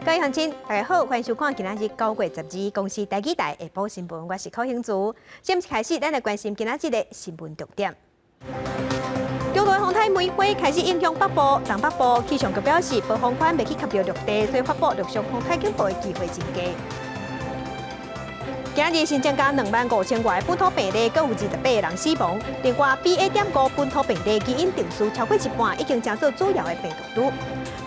各位鄉親，大家好，歡迎收看今仔日9月12公視台語台下晡新聞，我是柯興竹。正式開始，咱來關心今仔日的新聞重點。中度風颱梅花開始影響北部、東北部，氣象局表示，暴風圈袂去及著陸地，所以發布陸上風颱警報的機會真低。今日新增加25,000外本土病例，閣有28個人死亡。另外，BA.5本土病例基因定序超過一半，已經成做主要的病毒株。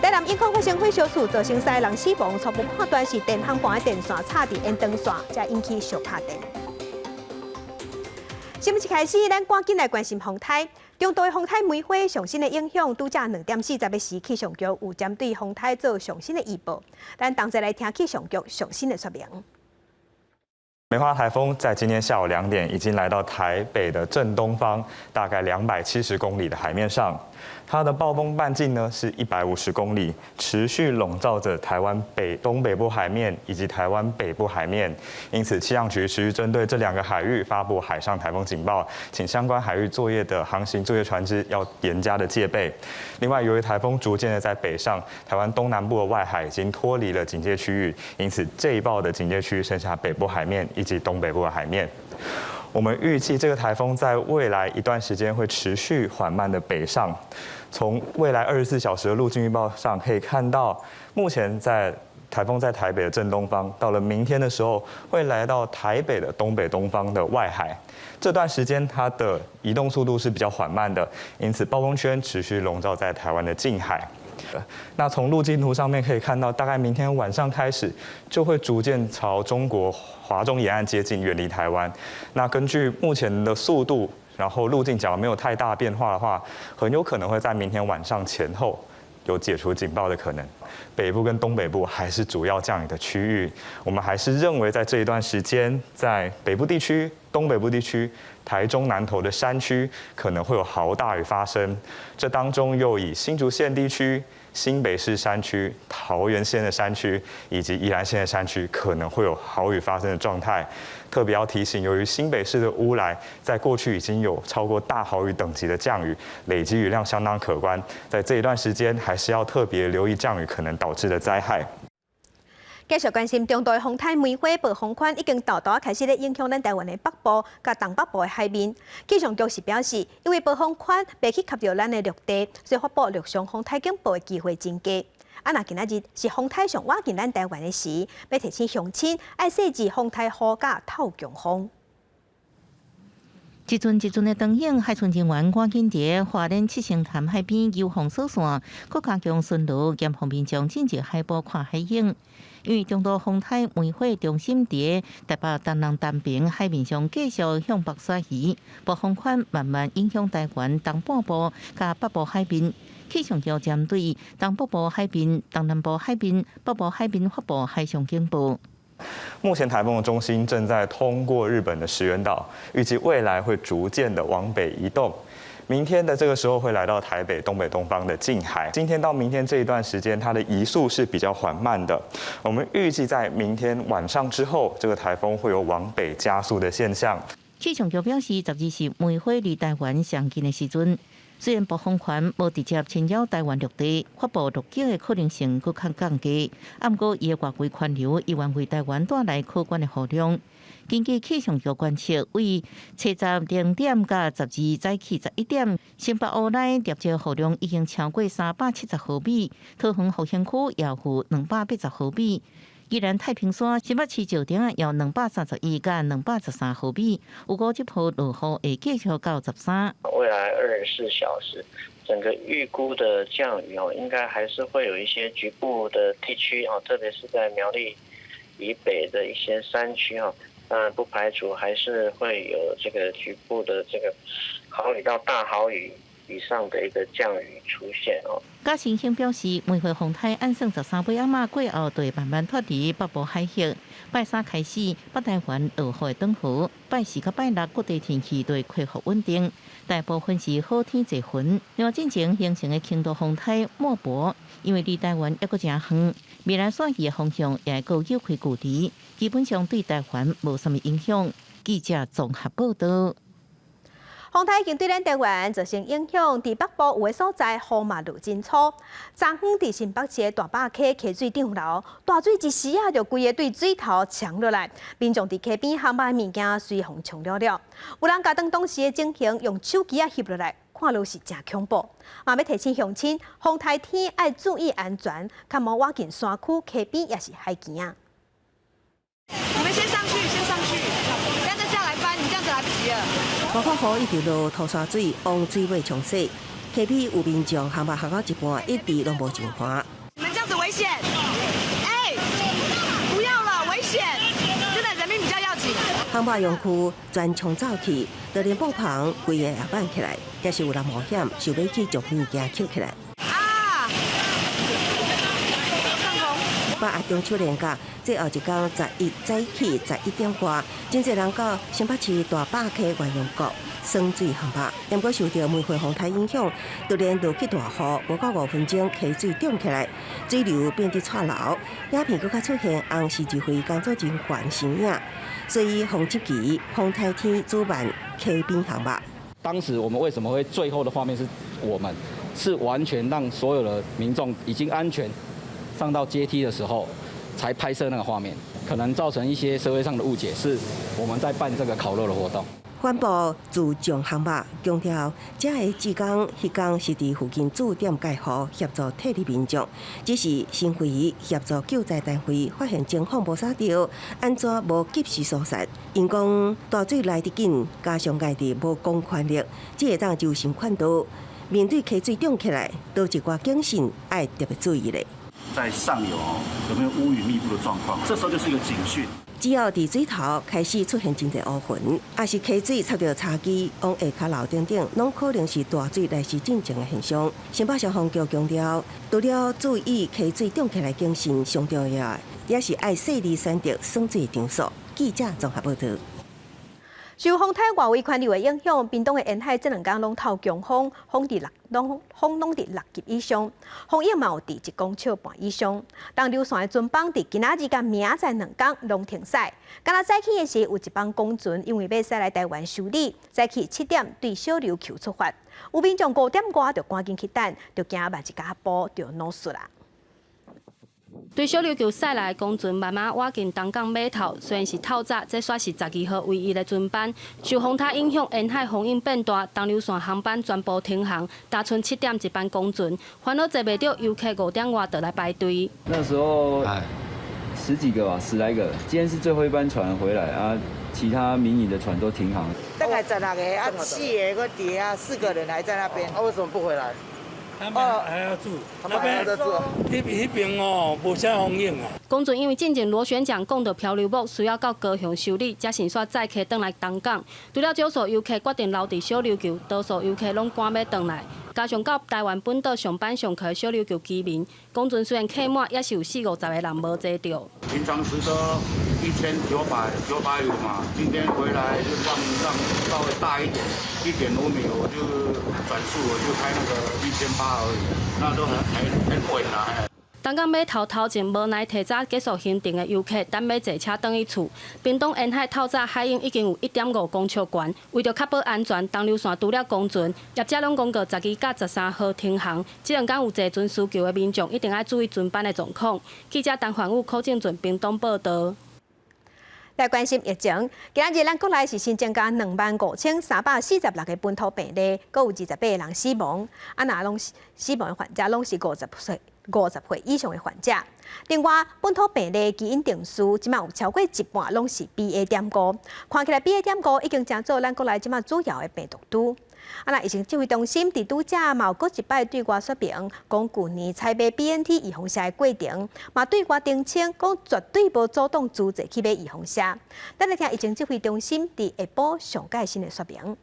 台南永康發生火燒厝，造成三個人死亡，初步判斷是電烘盤的電線插佇延長線，才引起燒拍電。新聞一開始，咱趕緊來關心風颱。中度的風颱梅花上新的影響，拄才2點40的時，氣象局有針對風颱做上新的預報。咱同齊來聽氣象局上新的說明。梅花颱風在今天下午2點已經來到台北的正東方，大概270公里的海面上。它的暴風半徑呢是150公里，持續籠罩着台灣北東北部海面以及台灣北部海面。因此，氣象局持續針對這兩個海域發布海上颱風警報，請相關海域作業的航行作業船隻要嚴加的戒備。另外，由於颱風逐漸的在北上，台灣東南部的外海已經脫離了警戒區域，因此這一報的警戒區域剩下北部海面以及東北部的海面。我們預計這個颱風在未來一段時間會持續緩慢的北上。從未來24小時的路徑預報上可以看到，目前在颱風在台北的正東方，到了明天的時候會來到台北的東北東方的外海。這段時間它的移動速度是比較緩慢的，因此暴風圈持續籠罩在台灣的近海。那從路徑圖上面可以看到，大概明天晚上開始就會逐漸朝中國華中沿岸接近，遠離台灣。那根據目前的速度，然後路徑假如沒有太大變化的話，很有可能會在明天晚上前後有解除警報的可能。北部跟東北部還是主要降雨的區域，我們還是認為在這一段時間，在北部地區、東北部地區、台中南投的山區可能會有豪大雨發生。這當中又以新竹縣地區、新北市山區、桃園縣的山區以及宜蘭縣的山區可能會有豪雨發生的狀態。特別要提醒，由於新北市的烏來在過去已經有超過大豪雨等級的降雨，累積雨量相當可觀，在這一段時間還是要特別留意降雨可能導致的災害。繼續關心中度風颱梅花暴風圈已經沓沓開始咧影響咱台灣的北部佮東北部的海面。氣象局是表示，因為暴風圈袂去及著咱的陸地，所以發布陸上風颱警報的機會真低。啊，若今仔日是風颱上倚近咱台灣的時，欲提醒鄉親愛細緻風颱雨佮透強風。一陣一陣的長影，海巡人員趕緊佇花蓮七星潭海邊遊防掃線，閣加強巡邏，嚴防民眾進入海埔看海湧。因為中度風颱梅花中心佇台北東南東平海面上繼續向北轉移，暴風圈慢慢影響台灣東半部佮北部海面。氣象局針對東北部海面、東南部海面、北部海面發布海上警報。目前颱風的中心正在通過日本的石垣島，預計未來會逐漸的往北移動。明天的這個時候會來到台北東北東方的近海。今天到明天這一段時間，它的移速是比較緩慢的。我們預計在明天晚上之後，這個颱風會有往北加速的現象。氣象局表示，12是梅花離台灣上近的時陣，雖然暴風圈無直接侵擾台灣陸地，發布預警的可能性閣較降低。毋過，伊的外圍環流依然為台灣帶來可觀的雨量。根據氣象局觀測，為初十0點到12早起11點，新北烏來累積雨量已經超過370毫米，桃園復興區也有280毫米。宜蘭太平山、新北市石碇也有231佮213毫米，預估這波落雨會繼續到13。未來24小時，整個預估的降雨哦，應該還是會有一些局部的地區哦，特別是在苗栗以北的一些山區哈，當然不排除還是會有這個局部的這個豪雨到大豪雨以上的一個降雨出現哦。嘉新興表示，梅花風颱按算13尾暗仔過後，就會慢慢脫離北部海域。拜三開始，北台灣落雨會轉好，拜四佮拜六各地天氣就會恢復穩定，大部分是好天濟雲。另外，進前形成的輕度風颱莫博，因為離台灣猶閣誠遠，未來轉移的方向也會閣有開距離，基本上對台灣無啥物影響。記者綜合報道。風颱已經對咱台灣造成影響，佇北部有的所在雨嘛落真粗。昨昏佇新北市的大霸溪溪水漲流，大水一時仔就規个對水頭沖落來，民眾佇溪邊烘肉的物件隨風沖了了。有人共當當時的情形用手機仔翕落來，看落是誠恐怖。嘛欲提醒鄉親，風颱天愛注意安全，較莫倚近山區、溪邊抑是海墘仔。你們先上去，先上去，等下再下來翻，你這樣子來不及了。暴風雨一直落，土沙水往水尾沖洗，溪邊有民眾烘肉烘到一半，一直攏無上岸。你們這樣子危險！哎，不要了，危險！真的，人命比較要緊。烘肉用具全沖走去，就連布棚規個也挽起來，也是有人冒險，想欲去將物件抾起來。啊！上空。八月中秋連假，最後一工11早起11點外，真濟人到新北市大霸溪鸳鸯閣耍水烘肉，毋過受著梅花風颱影響，突然落起大雨，無夠5分鐘，溪水漲起來，水流變得掣流，影片閣較出現紅十字會工作人員身影，所以防這期風颱天主辦溪邊烘肉。當時我們為什麼會最後的畫面是我們是完全讓所有的民眾已經安全上到階梯的時候，才拍攝那個畫面，可能造成一些社會上的誤解，是我們在辦這個烤肉的活動。環保自重項目強調，遮的志工彼工是佇附近駐點蓋雨協助撤離民眾，只是新會協助救災單位發現情況無啥對，按怎無及時疏散？𪜶講大水來得緊，加上家己無公權力，只會當就心勸導。面對溪水漲起來，都一寡警訊愛特別注意咧。在上游哦，有沒有烏雲密布的狀況？這時候就是一個警訊。只要佇水頭開始出現真濟烏雲，抑是溪水插著柴枝往下跤流等等，攏可能是大水來襲進前的現象。新北消防局強調，除了注意溪水漲起來警訊，上重要的也是愛細膩選擇耍水場所。記者綜合報道。受風颱外圍環流的影響，屏東的沿海這兩工攏透強風，風佇六攏風攏佇6級以上，風湧嘛有佇1公尺半以上。東琉線的船班佇今仔日佮明仔載兩工攏停駛。敢若早起的時，有一班公船因為欲駛來台灣修理，早起7點對小琉球出發，有民眾5點外就趕緊去等，就驚萬一加步就孬輸啦。對小琉球駛來的公船慢慢倚近東港碼頭，雖然是透早，這煞是12號唯一的船班。受風颱影響，沿海風湧變大，東琉線航班全部停航，焦賰7點一班公船，煩惱坐袂著遊客5點外就來排隊。那時候十幾個吧，十來個。今天是最後一班船回來啊，其他民營的船都停航。大概十六個啊，四個閣佇遐，四個人還在那邊。啊，為什麼不回來？他們還要住，他們還要在住。彼邊哦，無啥風湧啊。公船因為進前螺旋槳摃著漂流木，需要到高雄修理，才順紲載客轉來東港。除了少數遊客決定留佇小琉球，多數遊客攏趕欲轉來。加上到台灣本島上班上課的小琉球居民，公船雖然客滿，也是有四五十個人無坐著。平常時都1900、950嘛，今天回來就讓稍微大一點，1.5米，我就轉速，我就開那個1800而已，那都很穩啦。東港碼頭頭前無奈提早結束行程的遊客，等欲坐車轉去厝。屏東沿海透早海湧已經有1.5公尺懸，為著確保安全，東琉線除了公船，業者攏公告12佮13號停航。這兩工有坐船需求的民眾，一定愛注意船班的狀況。記者陳環宇、柯正俊屏東報道。來關心疫情，今仔日咱國內是新增加25,346個本土病例，閣有28個人死亡。啊，若攏死亡的患者攏是50歲以上的患者。另外，本土病例基因定序，這馬有超過一半攏是 BA.5，看起來 BA.5已經成做咱國內這馬主要的病毒株。啊，若疫情指揮中心佇拄才嘛有閣一擺對外說明，講舊年採買 BNT 預防射的過程，嘛對外澄清，講絕對無主動資濟去買預防射。咱來聽疫情指揮中心佇下晡上蓋新的說明。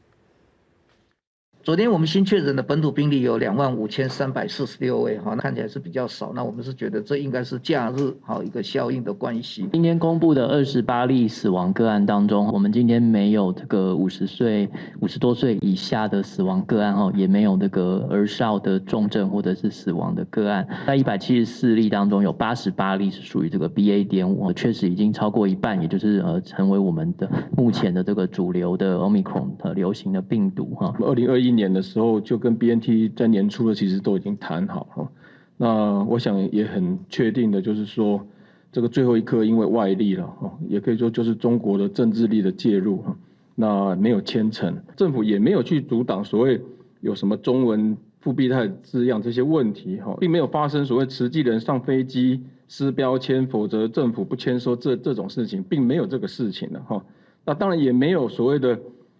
昨天我們新確診的本土病例有25,346位，哈，看起來是比較少。那我們是覺得這應該是假日好一個效應的關係。今天公布的28例死亡個案當中，我們今天沒有這個50歲、50多歲以下的死亡個案，哈，也沒有這個兒少的重症或者是死亡的個案。在174例當中，有88例是屬於這個 BA.5，確實已經超過一半，也就是成為我們的目前的這個主流的 Omicron 的流行的病毒，哈。2021年的時候就跟 BNT 在年初的其實都已經談好哈，那我想也很確定的就是說，這個最後一刻因為外力了哈，也可以說就是中國的政治力的介入哈，那沒有簽成，政府也沒有去阻擋所謂有什麼中文復必泰字樣這些問題哈，並沒有發生所謂慈濟人上飛機撕標籤，否則政府不簽收這種事情，並沒有這個事情的哈。那當然也沒有所謂的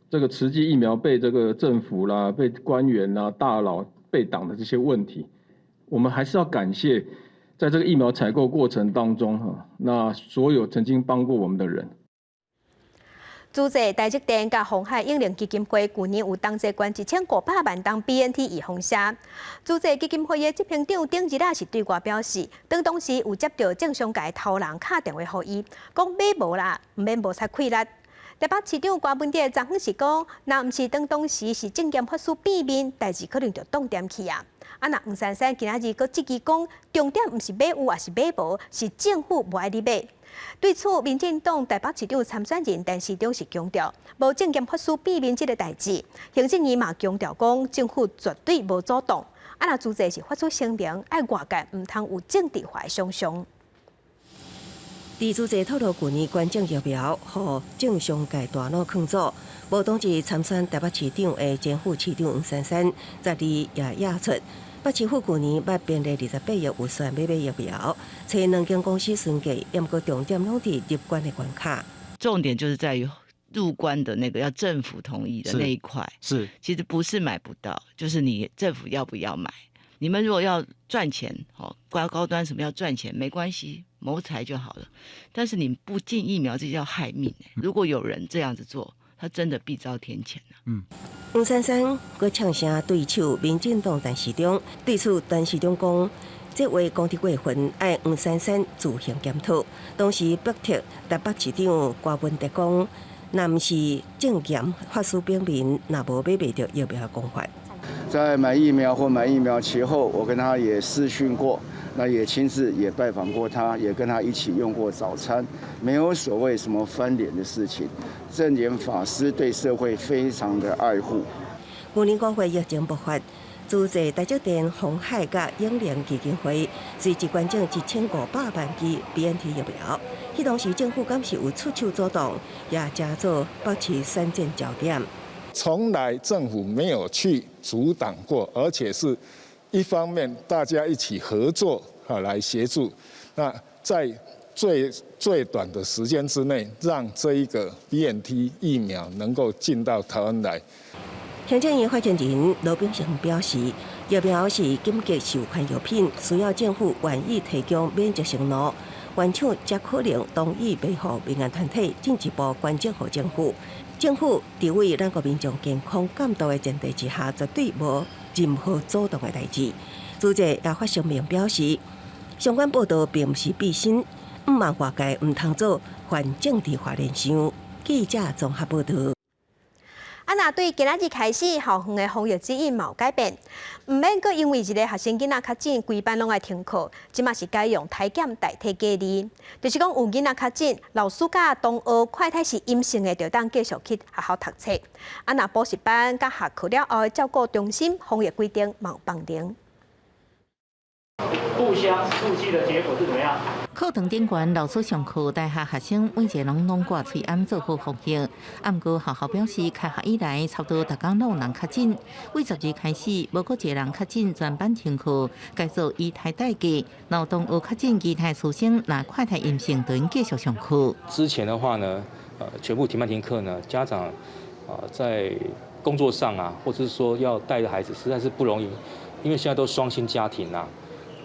這個慈濟疫苗被這個政府啦、被官員啦、大佬被擋的這些問題，我們還是要感謝，在這個疫苗採購過程當中哈，那所有曾經幫過我們的人。主濟台積電佮鴻海永齡基金會舊年有同齊捐1500萬針 BNT 預防射。主濟基金會的執行長頂日仔是對外表示，當當時有接到政商界頭人敲電話予伊，講買無啦，毋免無啥氣力。台北市長柯文哲昨昏是講，若毋是當當時是證嚴法師變面，代誌可能就擋恬去啊。啊，若黃珊珊今仔日閣質疑講，重點毋是買有抑是買無，是政府無愛你買。對此，民進黨台北市長參選人陳時中是強調，無證嚴法師變面這个代誌。行政院嘛強調講，政府絕對無阻擋。啊，若主濟是發出聲明，愛外界毋通有政治化的想像。佇主濟透露，舊年捐贈疫苗，予政商界大腦抗阻，無黨籍參選台北市長的前副市長黃珊珊，十二也躍出。北市府舊年捌編列28億預算欲買疫苗，揣兩間公司詢價，毋過重點攏佇入關的關卡。重點就是在於入關的那個要政府同意的那一塊，其實不是買不到，就是你政府要不要買。你們如果要賺錢，哦，高高端什麼要賺錢，沒關係，謀財就好了。但是你不進疫苗，這叫害命。如果有人這樣子做，他真的必遭天譴。黃珊珊閣嗆聲對手民進黨陳時中，對此陳時中講，這話講得過分，愛黃珊珊自行檢討。當時北鐵台北市長柯文哲講，若毋是證嚴法師變面，若無買袂著疫苗的講法。在買疫苗或買疫苗前後，我跟他也視訊過，那也親自也拜訪過他，也跟他一起用過早餐，沒有所謂什麼翻臉的事情。證嚴法師對社會非常的愛護。舊年五月疫情爆發，主濟台積電、鴻海佮永齡基金會隨即捐贈1500萬劑 BNT 疫苗。彼當時政府敢是有出手阻擋，也成做北市選戰焦點。從來政府沒有去阻擋過，而且是一方面大家一起合作啊來協助，那在最最短的時間之內，讓這一個 BNT 疫苗能夠進到台灣來。行政院發言人羅秉成表示，疫苗是緊急授權藥品，需要政府願意提供免責承諾，原廠才可能同意賣予民間團體進一步捐贈予政府。政府佇為咱國民眾健康監督的前提之下，絕對無任何阻擋的代誌。主濟也發聲明表示，相關報道並毋是秘辛，毋望外界毋通做泛政治化聯想。記者綜合報道。啊，若對今仔日開始，校園的防疫指引嘛有改變，毋免閣因為一個學生囡仔確診，規班攏愛停課。這馬是改用篩檢代替隔離，就是講有囡仔確診，老師佮同學快篩是陰性的，就當繼續去學校讀冊。啊，若補習班佮下課了後的照顧中心防疫規定嘛有放寬。互相互氣的結果是怎麼樣？課堂頂懸老師上課，大學學生每一個攏攏掛喙罨做好防疫。啊，毋過學校表示，開學以來差不多逐工攏有人確診。對十二開始，無閣一個人確診，全班停課，改做以篩代隔。若同學確診，其他師生若快篩陰性，就繼續上課。之前的話呢，全部停班停課呢，家長啊在工作上啊，或者是說要帶著孩子，實在是不容易，因為現在都雙薪家庭啦。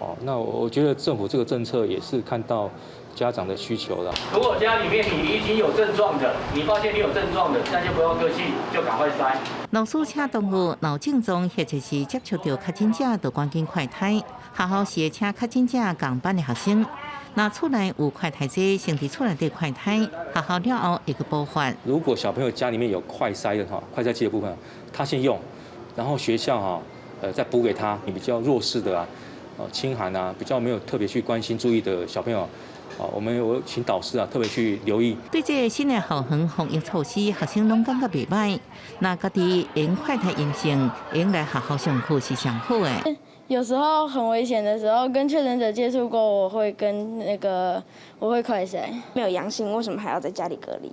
哦，那我覺得政府這個政策也是看到家長的需求啦。如果家裡面你已經有症狀的，你發現你有症狀的，那就不要客氣，就趕快篩。老師請同學有症狀或者是接觸著確診者，就趕緊快篩。學校是會請確診者仝班的學生，若厝內有快篩者，先佇厝內底快篩，學校了後會閣補發。如果小朋友家裡面有快篩的話，快篩機的部分，他先用，然後學校哈，再補給他。你比較弱勢的啊，清寒啊，比較沒有特別去關心注意的小朋友，啊，我們有請導師啊，特別去留意。對這個新的校園防疫措施，學生攏感覺袂䆀。若家己用快篩陰性，用來學校上課是上好的。有時候很危險的時候，跟確診者接觸過，我會跟那個我會快篩。沒有陽性，為什麼還要在家裡隔離？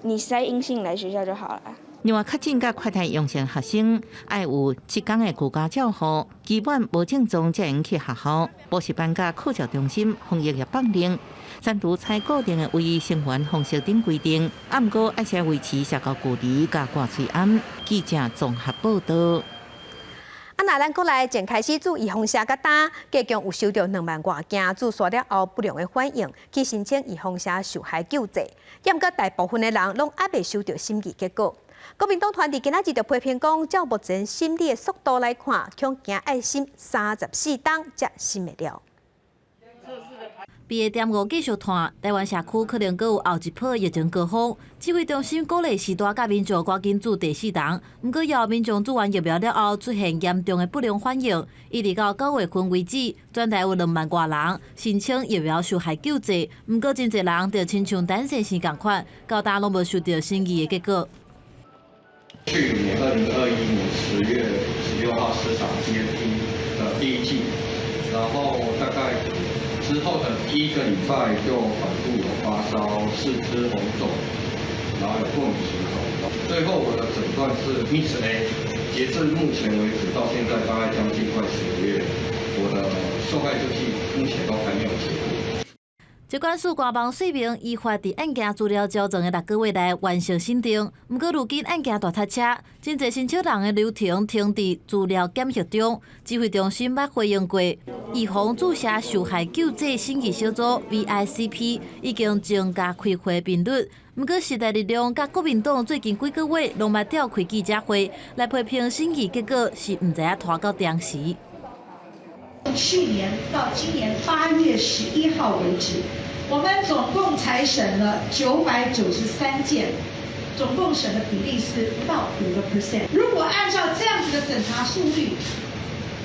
你篩陰性來學校就好了。另外，確診佮快篩陽性學生，愛有7天的居家照護，基本無症狀才會去學校。補習班佮課教中心防疫也放冗，刪除採固定的唯一成員方式等規定。啊，毋過愛是維持社交距離佮掛喙罨。記者綜合報道。啊，若咱國內前開始注預防射佮打，加強有收著2萬外件注射了後不良的反應，去申請預防射受害救濟。毋過大部分的人攏猶未收著審議結果。國民黨團佇今仔日就批評講，照目前審理的速度來看，恐驚愛審34冬才審會了。病會耽誤繼續拖，台灣社區可能閣有後一波疫情高峰。指揮中心鼓勵施大佮民眾趕緊注第四針，毋過有民眾注完疫苗了後出現嚴重的不良反應，一直到9月份為止，全台有2萬外人申請疫苗受害救濟，毋過真濟人就親像陳先生仝款，到今攏無收著審議的結果。去年2021年10月16號施打 BNT 的第一劑，然後大概之後的第一個禮拜就反覆有發燒、四肢紅腫，然後有過敏性咳。最後我的診斷是 Miss A。截至目前為止，到現在大概將近快10個月，我的受害救濟目前都還沒有結果。疾管署官網說明，依法佇案件資料繳存的6個月內完成審定。毋過如今案件大塞車，真濟申請人的流程停佇資料檢核中。指揮中心捌回應過，預防注射受害救濟審議小組 VICP 已經增加開會頻率。毋過時代力量佮國民黨最近幾個月攏捌召開記者會來批評審議結果是毋知影拖到當時。去年到今年8月11號為止，我們總共才審了993件，總共審的比例是不到5%。如果按照這樣子的審查速率，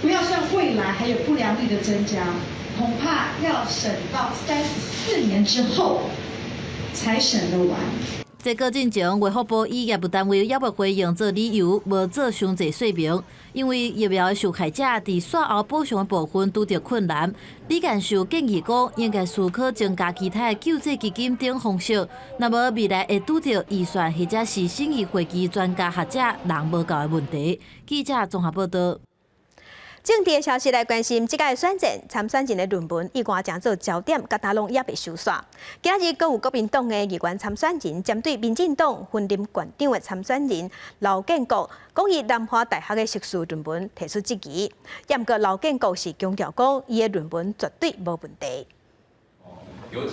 不要算未來還有不良率的增加，恐怕要審到34年之後才審得完。這個進前，衛福部以業務單位猶未回應做理由，無做傷濟說明。因為疫苗的受害者佇煞後補償的部分拄著困難。李幹事建議講，應該思考增加其他的救濟基金等方式。若無未來會拄著預算或者是審議會議專家學者人無夠的問題。記者綜合報道。政治的消息來關心，這屆選戰參選人的論文意外成做焦點，佮今攏猶未收煞。今日閣有國民黨的議員參選人針對民進黨雲林縣長的參選人劉建國，講伊南華大學的碩士論文提出質疑。毋過劉建國是強調講，伊的論文絕對無問題。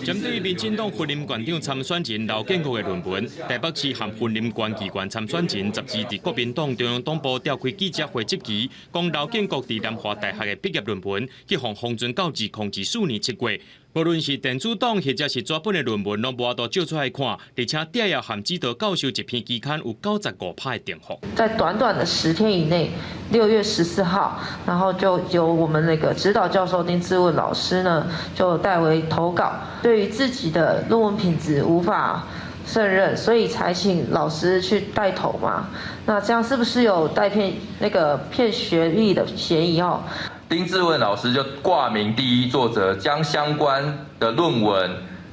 針對民進黨雲林縣長參選人劉建國的論文，台北市和雲林縣議員參選人12佇國民黨中央黨部召開記者會質疑，講劉建國佇南華大學的畢業論文，去予封存到2024年7月，無論是電子檔或者是紙本的論文，攏無法度借出來看，而且底下含指導教授一篇期刊有95%的重複。在短短的10天以內，6月14號，然後就由我們那個指導教授丁志文老師呢，就代為投稿。對於自己的論文品質無法勝任，所以才請老師去代投嘛。那這樣是不是有代騙那個騙學歷的嫌疑哦？丁志文老師就掛名第一作者，將相關的論文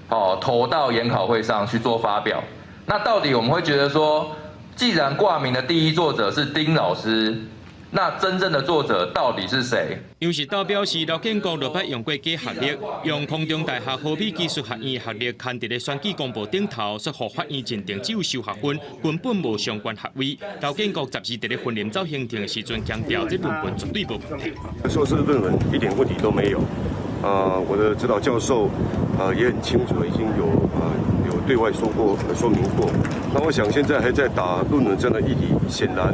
哦投到研考會上去做發表。那到底我們會覺得說，既然掛名的第一作者是丁老師，那真正的作者到底是誰？楊實斗表示，劉建國落擺用過假學歷，用空中大學和美技術學院學歷刊佇咧選舉公報頂頭，說予法院認定只有修學分，根本無相關學位。劉建國十二佇咧雲林走行程的時陣強調，這論文絕對無問題。碩士論文一點問題都沒有。我的指導教授也很清楚，已經有對外說過說明過。那我想現在還在打論文這樣的議題，顯然，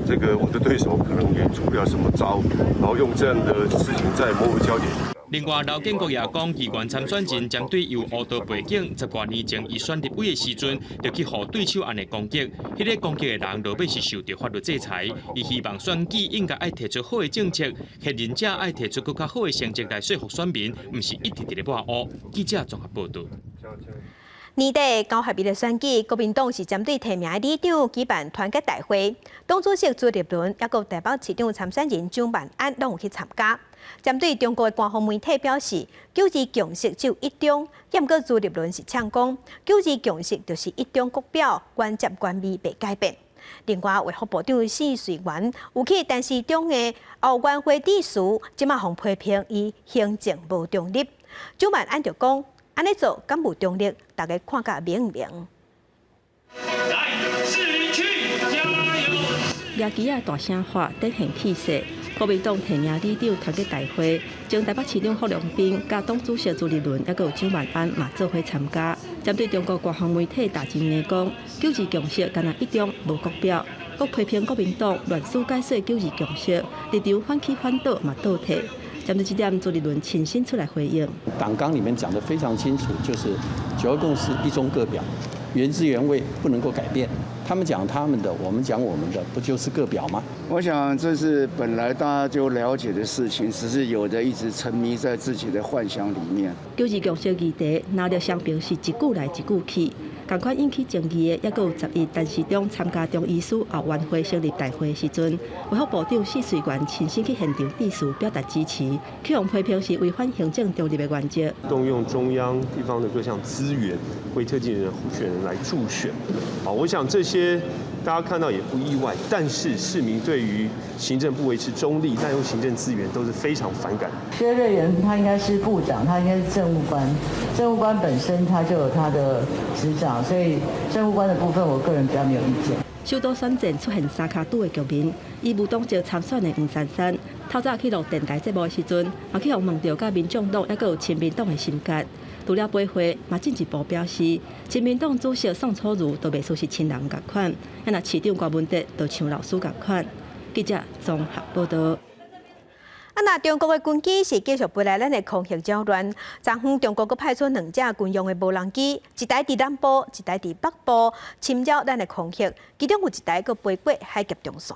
這個我的對手可能也出不了什麼招，然後用這樣的事情在模糊焦點。另外，劉建國也講，議員參選人針對有烏道背景，十外年前伊選立委的時陣，就去予對手按呢攻擊，彼個攻擊的人落尾是受著法律制裁。伊希望選舉應該愛提出好的政策，現任者愛提出閣較好的成績來說服選民，毋是一直佇咧抹烏。記者綜合報導。年底九合一的選舉，國民黨是針對提名的里長舉辦團結大會，黨主席朱立倫抑閣台北市長參選人蔣萬安攏有去參加。針對中國的官方媒體表示，九二共識只有一中，毋過朱立倫是嗆講，九二共識就是一中各表，原汁原味袂改變。另外，衛福部長施瑞元有去陳時中的後援會致辭，這馬予批評伊行政無中立。蔣萬安就講，按呢做敢無中立？大家看甲明毋明？來，市區加油！舉旗仔大聲喊，展現氣勢。國民黨提名里長團結大會，前台北市長郝龍斌、佮黨主席朱立倫，抑閣有蔣萬安嘛做伙參加。針對中國官方媒體大真的講，九二共識干焦一中無國表，閣批評國民黨亂曲解說九二共識，立場反起反倒嘛倒退。針對這點，朱立倫親身出來回應。黨綱裡面講得非常清楚，就是九二共識一中各表，原汁原味不能夠改變。他們講他們的，我們講我們的，不就是各表嗎？我想這是本來大家就了解的事情，只是有的一直沉迷在自己的幻想裡面。九二共識議題，藍綠雙邊是一句來一句去，仝款引起爭議的，抑閣有11陳時中參加中醫師後援會成立大會時陣，衛福部長施瑞元親身去現場致辭，表達支持，去予批評是違反行政中立的原則。動用中央地方的各項資源為特定人候選人來助選，好，我想這些大家看到也不意外，但是市民對於行政不維持中立、濫用行政資源都是非常反感。薛瑞元他應該是部長，他應該是政務官，政務官本身他就有他的執掌，所以政務官的部分，我個人比較沒有意見。首都選戰出現三跤拄的局面，以無黨籍參選的黃珊珊，透早去錄電台節目的時陣，嘛去予問著佮民眾黨抑閣有親民黨的心結。除了陪會，嘛進一步表示，親民黨主席宋楚瑜都袂輸是親人仝款，啊若市長柯文哲就像老師仝款。記者綜合報導。啊，若中國的軍機是繼續飛來咱的空域擾亂，昨昏中國閣派出兩隻軍用的無人機，一台佇南部，一台佇北部，侵擾咱的空域，其中有一台閣飛過海峽中線。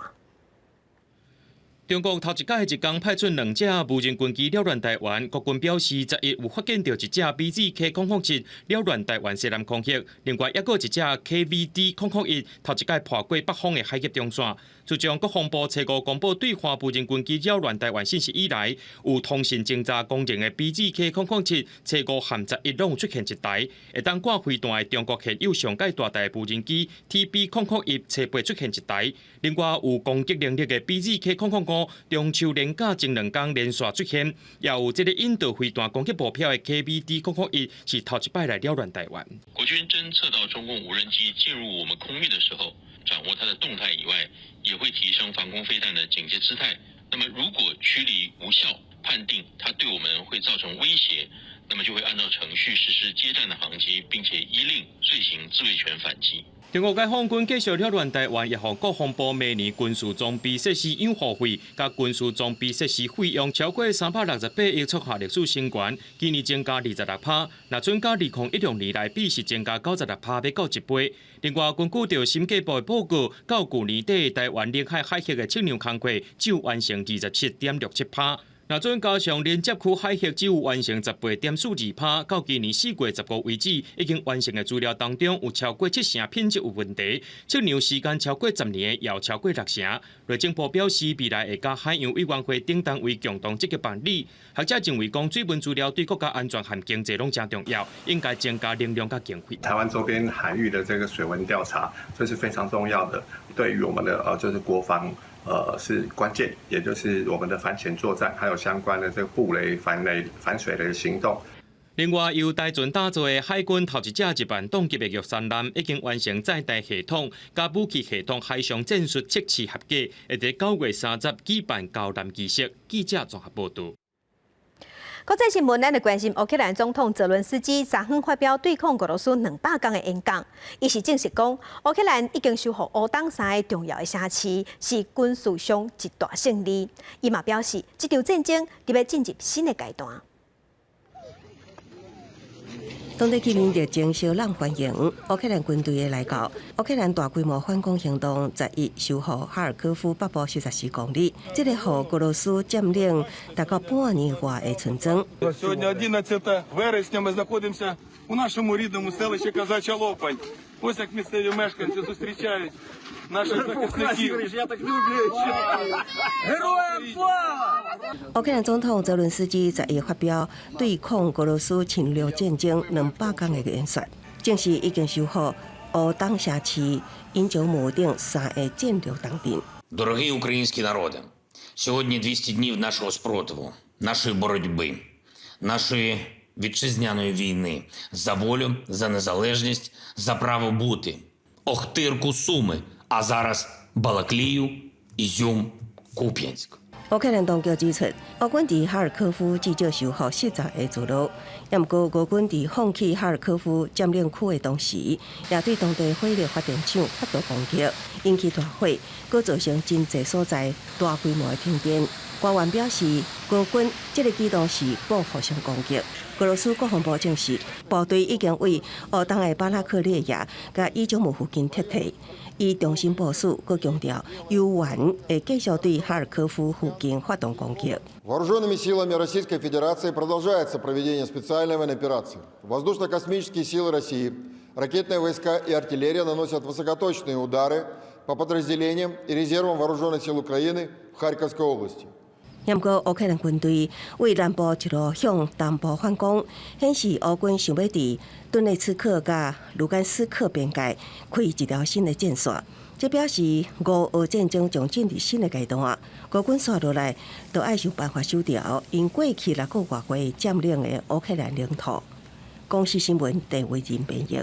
中國頭一擺彼一工派出兩隻無人軍機擾亂台灣，國軍表示11有發現著一隻 BZK-007擾亂台灣西南空域，另外抑閣一隻 KVD-001頭一擺破過北方的海峽中線。自從國防部初五公布對華無人軍機擾亂台灣信息以來，有通訊偵查功能的 BZK-007初五和11攏有出現一台，會當掛飛彈的中國現有上蓋大台無人機 TB-001初八出現一台，另外有攻擊能力的 BZK-005中秋連假前兩工連續出現，也有這個引導飛彈攻擊目標的 KVD-001是頭一擺來擾亂台灣。國軍偵測到中共無人機進入我們空域的時候，掌握它的動態以外，也會提升防空飛彈的警戒姿態。那麼如果驅離無效，判定它對我們會造成威脅，那麼就會按照程序實施接戰的航擊，並且依令遂行自衛權反擊。中國解放軍繼續擾亂台灣，也予國防部明年軍事裝備設施養護費佮軍事裝備設施費用超過368億，創下歷史新高。今年增加26%，若準佮2016年來比是增加96%，欲到一倍。另外，根據著審計部的報告，到舊年底，台灣領海海域的測量工課只有完成27.67%。若準加上鄰接區海域只有完成18.42%，到今年4月15為止，已經完成的資料當中有超過七成品質有問題，測量時間超過10年的也有超過六成。內政部表示，未來會佮海洋委員會等單位共同積極辦理。學者認為講，水文資料對國家安全和經濟攏誠重要，應該增加能量佮經費。台灣周邊海域的這個水文調查，這是非常重要的，對於我們的就是國防。是關鍵，也就是我們的反潛作戰，還有相關的這個布雷、反雷、反水雷行動。另外，由台船打造的海軍頭一隻一萬噸級的玉山艦已經完成載彈系統佮武器系統海上戰術測試合格，會佇9月30舉辦交艦儀式。記者綜合報導。國際新聞，咱來關心烏克蘭總統澤倫斯基昨昏發表對抗俄羅斯200工的演講，伊是證實講，烏克蘭已經收復烏東三个重要的城市，是軍事上一大勝利。伊嘛表示，這場戰爭欲進入新的階段。當地居民熱情相擁歡迎烏克蘭軍隊的來到。烏克蘭大規模反攻行動11收復哈爾科夫北部44公里，這個予俄羅斯佔領大概半年外的村莊。 Сьогодні 11 вересня ми знаходимося у нашому рідному селищі Казача Лопань. Ось як місцеві мешканці зустрічають наших захисників. Героям слава! 烏克蘭總統澤倫斯基11發表對抗俄羅斯侵略戰爭200工的演說，證實已經收復烏東城市伊久姆等三个戰略重鎮。 Дорогий український народе, сьогодні 200 днів нашого спротиву, нашої боротьби, нашої вітчизняної війни за волю, за незалежність, за право бути. Охтирку, Суми, а зараз Балаклію, Ізюм, Куп'янськ. 烏克蘭當局指出，烏軍佇哈爾科夫至少收復40个聚落，也毋過俄軍佇放棄哈爾科夫佔領區的同時，也對當地火力發電廠發動攻擊，引起大火，閣造成真濟所在大規模的停電。官員表示，俄軍這个舉動是報復性攻擊。俄羅斯國防部證實，部隊已經對烏東的巴拉克列亞佮伊久姆附近撤退，伊重新部署，閣強調猶原會繼續對哈爾科夫附近發動攻擊。 Вооруженными силами Российской Федерации продолжается проведение специальной военной операции. Воздушно-космические силы России, ракетные войска и артиллерия наносят высокоточные удары по подразделениям и резервам Вооруженных сил Украины в Харьковской области. 毋過烏克蘭軍隊對南部一路向東部反攻，顯示烏軍想欲佇頓涅茨克佮盧甘斯克邊界開一條新的戰線。這表示俄烏戰爭將進入新的階段。俄軍紲落來，都愛想辦法收掉𪜶過去6個外月佔領的烏克蘭領土。公視新聞鄭惟仁編譯。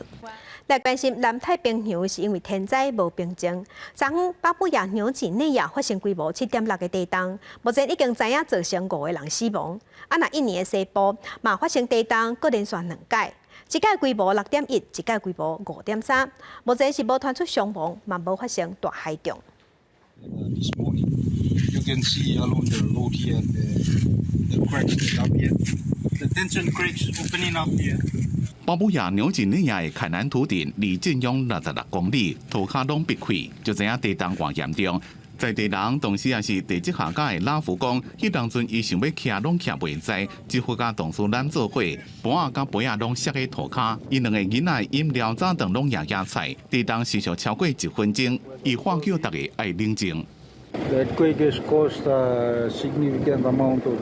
來關心南太平洋是因為天災無平靜。昨昏巴布亞紐幾內亞發生規模7.6个地動，目前已經知影造成五個人死亡。啊，若印尼的西部嘛發生地動，閣連續兩擺，一擺規模6.1，一擺規模5.3。目前是無傳出傷亡，嘛無發生大海漲。 This morning, you can see along the road here the cracks that appear, the tension cracks opening up here. 巴布亞紐幾內亞的凱南圖鎮離震央66公里，塗跤攏爿開，就知影地動偌嚴重。在地人同時也是地質學家的拉夫講，彼當陣伊想欲徛攏徛袂在，只好佮同事攬做伙，盤仔佮杯仔攏摔佇塗跤。𪜶兩个囡仔飲料早頓攏攑攑菜，地動持續超過一分鐘，伊喊叫逐家愛冷靜。 The earthquake has caused a significant amount of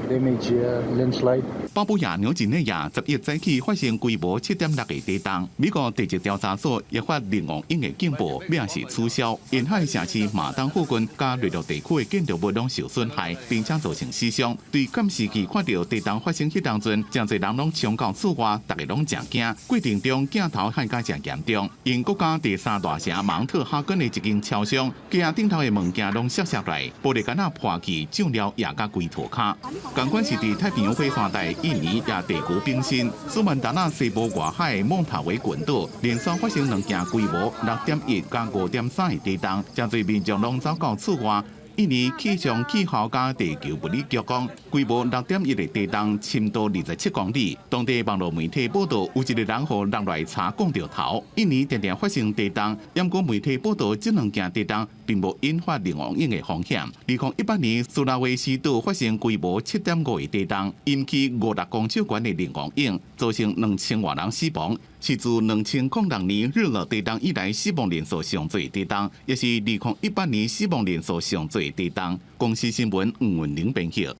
damage here, landslide. 巴布亞紐幾內亞11早起發生規模7.6个地動，美國地質調查所也發龍王湧的警報，欲是取消。沿海城市馬當附近佮內陸地區的建築物攏受損害，並且造成死傷。對監視器看著地動發生彼當陣，誠濟人攏衝到厝外，逐家攏誠驚。過程中鏡頭看甲誠嚴重。𪜶國家第三大城芒特哈根的一間超商，架頂頭的物件攏摔摔來，玻璃桿仔破去，醬料也佮規塗跤。仝款是佇太平洋火山帶，印尼也地球冰心，蘇門答臘西部外海的孟塔維群島，連續發生兩件規模6.1佮5.3的地動，誠濟民眾攏走到厝外。印尼氣象氣候佮地球物理局講，規模6.1的地動深度27公里。當地網路媒體報道，有一个人予落來柴摃著頭。印尼定定發生地動，毋過媒體報道，這兩件地動並無引發龍王湧的風險。2018年蘇拉威西島發生規模7.5的地動，引起56公尺懸的龍王湧，造成2000外人死亡，是自2006年日惹地動以來死亡人數上濟地動，也是2018年死亡人數上濟地動。公視新聞吳文玲編譯。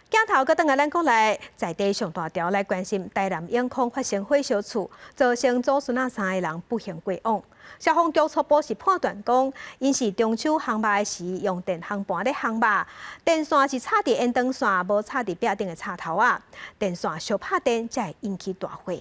鏡頭閣轉來咱國內在地上大條來關心台南永康發生火燒厝，造成祖孫仔三个人不幸過往。消防局初步是判斷講，𪜶是中秋烘肉的時用電烘盤咧烘肉，電線是插佇延長線，無插佇壁頂的插頭仔，電線燒拍電才會引起大火。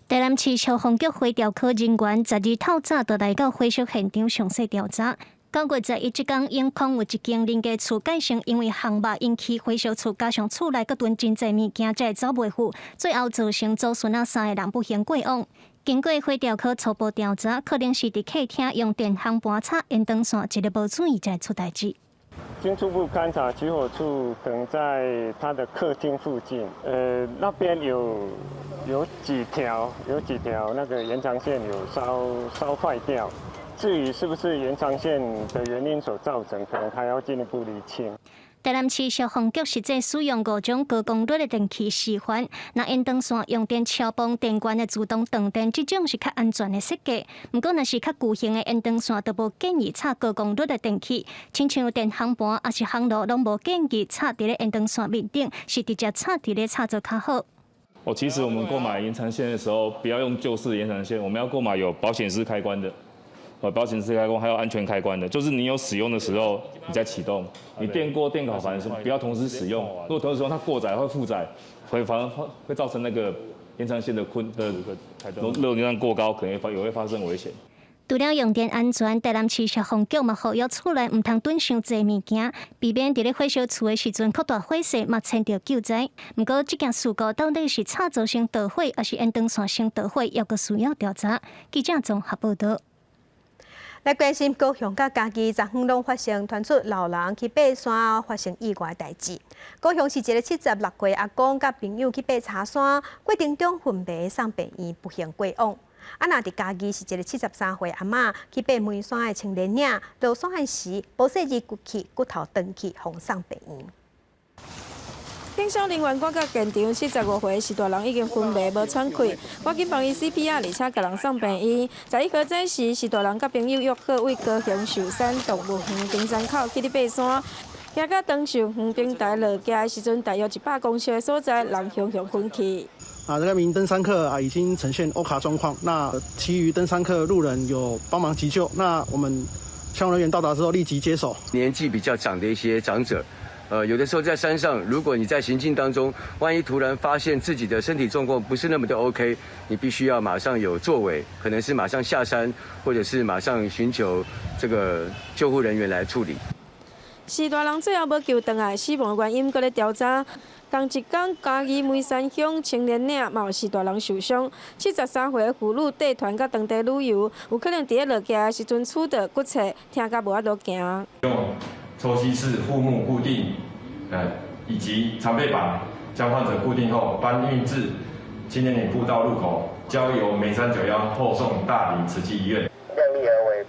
台南市消防局火調科人員12透早就來到火燒現場詳細調查。9月11這工，永康有一間人家厝蓋成因為烘肉引起火燒厝，加上厝內閣囤真濟物件，才會走袂赴，最後造成祖孫仔三個人不幸過往。經過火調科初步調查，可能是佇客廳用電烘盤插延長線，一个無注意才會出代誌。經初步勘查，起火處可能在他的客廳附近，那邊有幾條那個延長線有燒壞掉。至於是不是延長線的原因所造成，可能還要進一步釐清。台南市消防局實際使用五種高功率的電器示範，若延長線用電超泵電源的自動斷電，這種是較安全的設計。毋過，若是較舊型的延長線，就無建議插高功率的電器，親像電烘盤抑是烘爐，攏無建議插佇咧延長線面頂，是直接插佇咧插座較好。哦，其實我們購買延長線的時候，不要用舊式延長線，我們要購買有保險絲開關的。保險絲開關還有安全開關的，就是你有使用的時候，你再啟動。你電鍋、電烤盤是不要同時使用，如果同時使用，它過載會負載，會反而會造成那個延長線的困的熱量過高，可能也會發生危險。除了用電安全，台南市消防局嘛呼籲厝內毋通囤傷濟物件，避免佇咧火燒厝的時陣擴大火勢，嘛牽著救災。毋過，這件事故到底是插座先導火，抑是延長線先導火，猶閣需要調查。記者綜合報道。來關心高雄佮嘉義，昨昏攏發生傳出老人去爬山發生意外代誌。高雄是一个76歲阿公佮朋友去爬柴山，過程中昏迷送病院，不幸過往。啊，若佇嘉義是一个73歲阿嬤去爬梅山的青年嶺，落山時無細膩骨去骨頭斷去，予送病院。警消人員趕到現場，75歲序大人已經昏迷無喘氣，趕緊幫伊 CPR，而且共人送病院。11號早時，序大人佮朋友約好為高雄壽山動物園登山口去咧爬山，行到長壽園平台落崎的時陣，大約100公尺的所在，人雄雄昏去。啊，這個名登山客啊，已經呈現歐卡狀況。那其餘登山客路人有幫忙急救。那我們消防人員到達之後，立即接手。年紀比較長的一些長者。有的時候在山上，如果你在行進當中，萬一突然發現自己的身體狀況不是那麼的 OK，你必須要馬上有作為，可能是馬上下山，或者是馬上尋求這個救護人員來處理。序大人最後無救轉來，死亡原因閣咧調查。仝一工，嘉義梅山鄉青年嶺嘛有序大人受傷，73歲的婦女帶團佮當地旅遊，有可能佇咧落崎的時陣拄著骨折，疼甲無法度行。用抽吸式護目固定，以及長背板將患者固定後，搬運至青年嶺步道入口，交由梅三九一後送大林慈濟醫院。量力而為，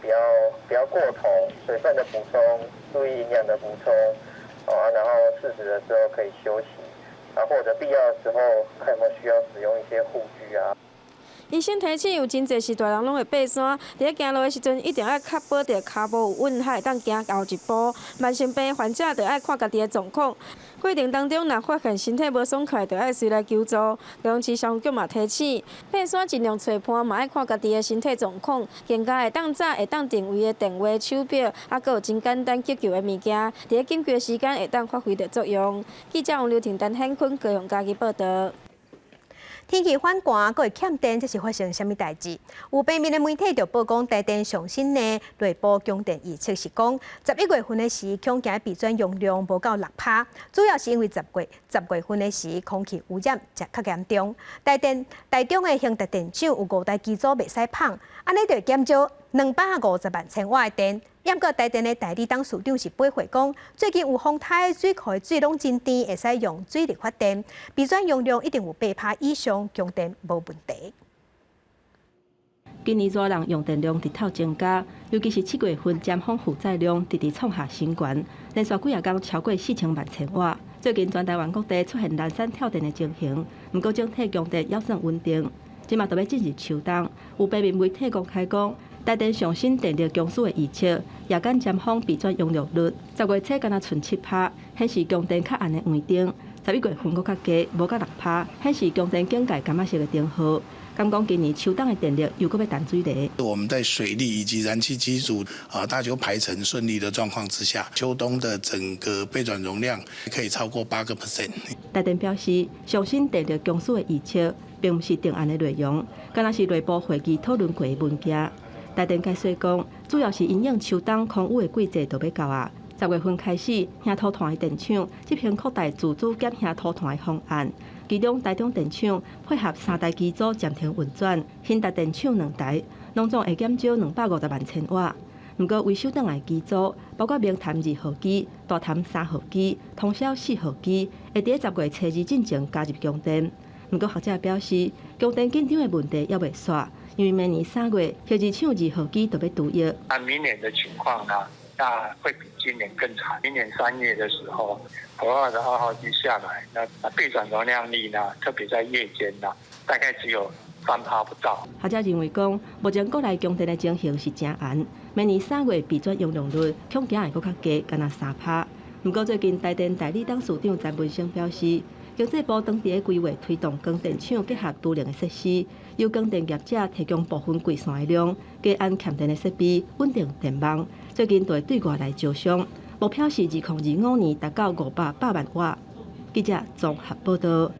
不要過頭，水分的補充，注意營養的補充，哦，然後適時的時候可以休息，啊，或者必要的時候看有沒有需要使用一些護具啊。醫生提醒，有真濟序大人攏會爬山，佇咧行路的時陣，一定愛確保著跤步有穩，才會當行後一步。慢性病患者就愛看家己的狀況。過程當中，若發現身體無爽快，就愛隨來求助。高雄市消防局嘛提醒，爬山盡量揣伴，嘛愛看家己的身體狀況，更加會當早會當定位的電話、手錶，啊，閣有真簡單急救的物件，佇咧緊急的時間會當發揮著作用。記者王劉婷、陳顯坤高雄嘉義報道。天氣反寒，閣會欠電，這是發生啥物代誌？有平面的媒體就報講，台電上新的內部供電預測是講，11月份的時，恐驚備轉容量無夠6%，主要是因為10月份的時，空氣污染才較嚴重。台電台中的興達電廠有五台機組袂使放，按呢就會減少250萬千瓦的電。毋過台電的代理董事長是回應講，最近有風颱，水庫的水攏真甜，會使用水力發電，備轉容量一定有8%以上，供電無問題。今年熱人用電量直透增加，尤其是7月份尖峰負載量直直創下新高，連續幾仔工超過4000萬千瓦。最近全台灣各地出現零散跳電的情形，毋過整體供電猶算穩定。這馬就欲進入秋冬，有平面媒體公開講，台電上新電力公司的預測，夜間尖峰備轉容量率10月初敢若賰7趴，顯示供電較暗的黃燈；11月份閣較低，無到6趴，顯示供電警戒柑仔色的燈號。敢講今年秋冬的電力又閣欲陳水螺。我們在水力以及燃氣機組啊，大家排程順利的狀況之下，秋冬的整個備轉容量可以超過8%。台電表示，上新電力公司的預測並毋是定案的內容，敢若是內部會議討論過的文件。台電解釋講，主要是因應秋冬空雨的季節就欲到啊。10月份開始，興土炭的電廠執行擴大自主減興土炭的方案，其中台中電廠配合三台機組暫停運轉，興達電廠兩台，攏總會減少250萬千瓦。毋過維修轉來機組，包括明潭二號機、大潭3號機、通霄4號機，會佇10月初二進前加入供電。毋過學者表示，供電緊張的問題猶未煞，因為明年3月，核二廠二號機就欲除役。那明年的情況呢？那會比今年更慘。明年3月的時候，頭二的2號機下來，那備轉容量率呢？特別在夜間呢，大概只有3趴不到。學者認為講，目前國內供電的情形是誠絚，明年3月備轉容量率恐驚會閣較低，干焦3趴。毋過最近台電代理董事長詹文生表示，經濟部當佇咧規劃推動光電廠結合儲能的設施，由光電業者提供部分規線的量，加安欠電的設備，穩定電網。最近就會對外來招商，目標是2025年達到500百萬瓦。記者綜合報道。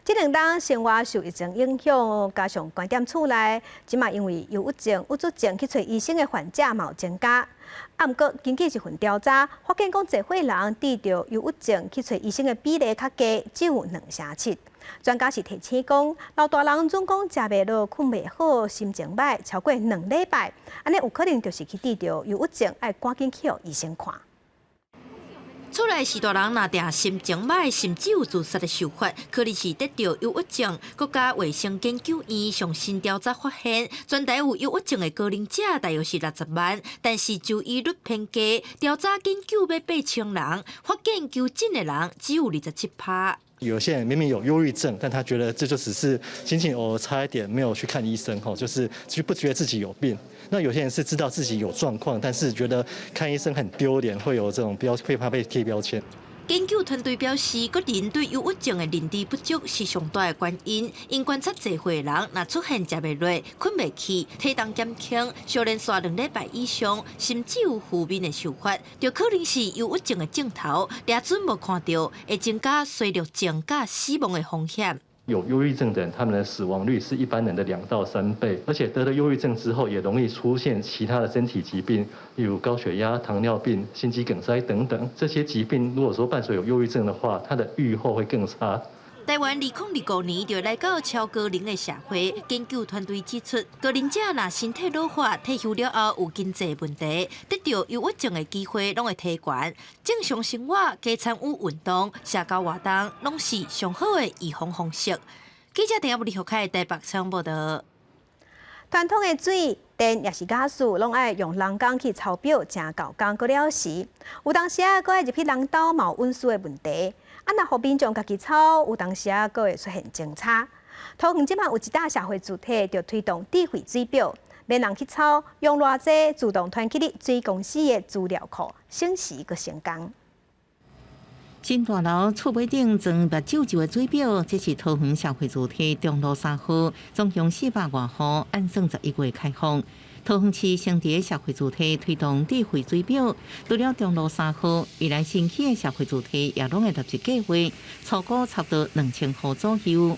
這兩冬生活受疫情影響，加上關踮厝內，這馬因為憂鬱症、鬱卒症去揣醫生的患者嘛有增加。啊，毋過根據一份調查，發現講濟歲人得著憂鬱症去揣醫生的比例較低，只有2成7。專家是提醒講，老大人總講食袂落、睏袂好、心情䆀超過2禮拜，按呢有可能就是去得著憂鬱症，愛趕緊去予醫生看。厝內序大人若定心情䆀，甚至有自殺的想法，可能是得著憂鬱症。國家衛生研究院上新調查發現，全台有憂鬱症的高齡者大約是60萬，但是就醫率偏低。調查研究欲8000人，發現求診的人只有27趴。有些人明明有憂鬱症，但他覺得這就只是心情偶爾差一點，沒有去看醫生，吼，就是就不覺得自己有病。那有些人是知道自己有狀況，但是覺得看醫生很丟臉，會有這種標，會怕被貼標籤。研究團隊表示，個人對憂鬱症的認知不足是上大的原因。𪜶觀察濟歲人，若出現食袂落、睏袂去、體重減輕、相連續2禮拜以上，甚至有負面的想法，就可能是憂鬱症的症頭。掠準無看著，會增加衰弱症佮死亡的風險。有憂鬱症的人，他們的死亡率是一般人的2到3倍，而且得了憂鬱症之後，也容易出現其他的身體疾病，例如高血壓、糖尿病、心肌梗塞等等。這些疾病如果說伴隨有憂鬱症的話，它的預後會更差。台灣2025年就來到超高齡的社會，研究團隊指出，高齡者若身體老化、退休了後有經濟問題，得著憂鬱症的機會攏會提懸。正常生活、加參與運動、社交活動，攏是上好的預防方式。記者陳亞布里學開台北採訪報道。傳統的水電抑是瓦斯，攏愛用人工去抄表，誠猴工閣了時。有當時啊，閣愛入去人兜，嘛有隱私的問題。啊，若予民眾家己抄，有當時啊，閣會出現爭差。桃園這馬有一搭社會團體，就推動智慧水表，免人去抄，用偌濟自動傳去你水公司的資料庫，省時閣省工。新大樓厝尾頂裝目睭睭的水表，這是桃園社會團體中路3號，總共400外戶，按算11月開放。桃園市先佇社會團體推動智慧水表，除了中路3號，未來新起的社會團體也攏會納入計劃，初估差不多2000戶左右。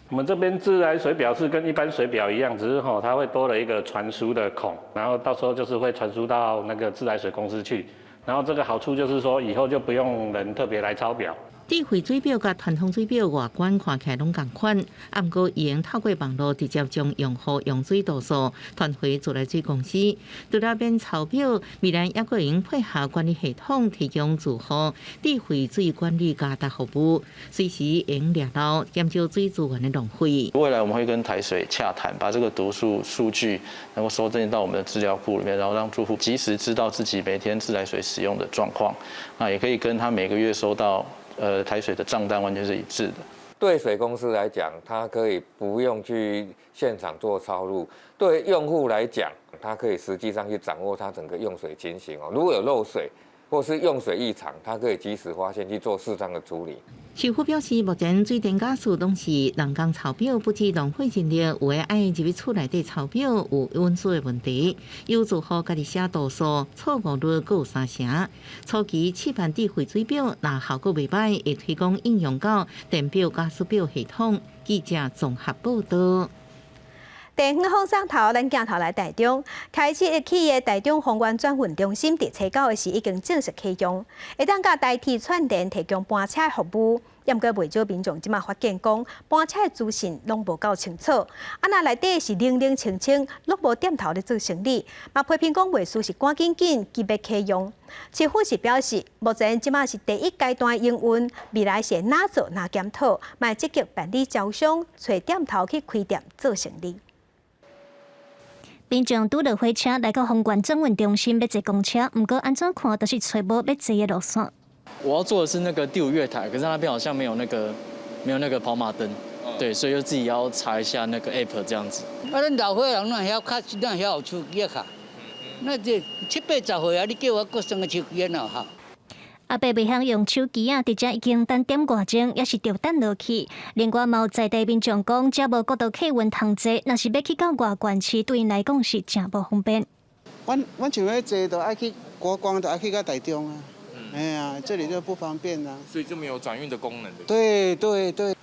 我們這邊自來水表是跟一般水表一樣，只是吼它會多了一個傳輸的孔，然後到時候就是會傳輸到那個自來水公司去。然後這個好處就是說，以後就不用人特別來抄表。智慧水表佮傳統水表外觀看起來攏仝款，啊，毋過會用透過網路直接將用戶用水度數傳回自來水公司。除了免抄表，未來猶閣會用配合管理系統，提供住戶智慧水管理加值服務，隨時會用掠漏，減少水資源的浪費。未來我們會跟台水洽談，把這個讀數數據能夠收進到我們的資料庫裡面，然後讓住戶及時知道自己每天自來水使用的狀況。那也可以跟他每個月收到台水的賬單完全是一致的。對水公司來講，它可以不用去現場做抄錄；對用戶來講，它可以實際上去掌握它整個用水情形哦。如果有漏水或是用水異常，它可以及時發現去做適當的處理。市府表示，目前水電價數攏是人工抄表，不止浪費人力，有的愛入去厝內底抄表有隱私的問題。有住戶家己寫度數，錯誤率閣有三成。初期試辦智慧水表，若效果袂䆀，會推廣應用到電表、加水表系統。記者綜合報道。地方放送頭，咱鏡頭來台中，開始一起的台中豐原轉運中心，佇初九的時已經正式啟用，會當佮台鐵串聯提供班車服務。毋過袂少民眾這馬發現講，班車的資訊攏無夠清楚，啊若內底是冷冷清清，攏無店頭咧做生理，嘛批評講袂輸是趕緊緊急欲啟用。市府是表示，目前這馬是第一階段營運，未來是哪做哪檢討，嘛會積極辦理招商，揣店頭去開店做生理。民眾拄落火車來到豐原轉運中心欲坐公車，毋過按怎看都是揣無欲坐的路線。我要坐的是那個第五月台，可是那邊好像沒有那個跑馬燈，對，所以就自己要查一下那個 app 這樣子。啊，恁老歲仔人哪會曉較，哪會曉有手機仔卡？那這七八十歲啊，你叫我閣耍個手機哪有效？阿伯袂曉用手機仔，佇遮已經等點外鐘，猶是著等落去。另外，嘛有在地民眾講，遮無國道客運通坐，若是欲去到外縣市，對𪜶來講是誠無方便。阮像欲坐，就愛去國光，就愛去到台中啊。哎呀，這裡就不方便啦。所以就沒有轉運的功能。對對對。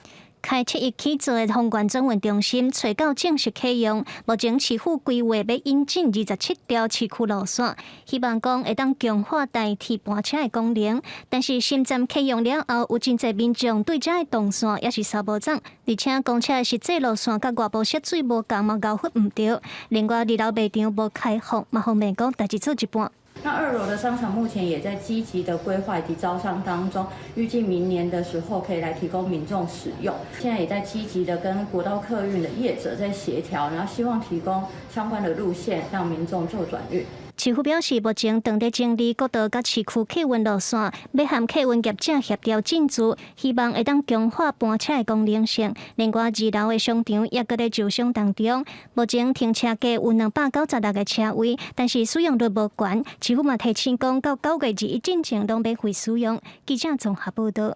開七一起做的豐原轉運中心，初九正式啟用。目前市府規劃欲引進27條市區路線，希望講會當強化台鐵班車的功能。但是新站啟用了後，有真濟民眾對遮的動線猶是相無總，而且公車的實際路線佮外部設水無仝嘛，𠢕分毋著。另外，二樓賣場無開放，嘛方便講代誌做一半。那二樓的商場目前也在積極的規劃以及招商當中，預計明年的時候可以來提供民眾使用。現在也在積極的跟國道客運的業者在協調，然後希望提供相關的路線，讓民眾做轉運。市府表示，目前正佇整理國道佮市區客運路線，欲和客運業者協調進駐，希望會當強化班車的功能性。另外，二樓的商場也閣咧招商當中，目前停車格有296個車位，但是使用率無懸。市府嘛提醒講，到9月21進前攏免費使用。記者綜合報道。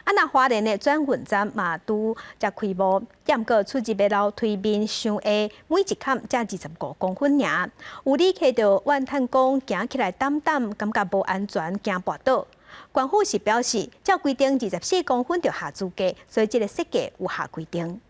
啊，若花蓮的轉運站嘛拄才開幕，毋過出入的樓梯面傷矮，每一崁才25公分爾。有旅客就怨嘆講，行起來膽膽，感覺無安全，驚跋倒。縣府是表示，照規定24公分就合資格，所以這个設計有合規定。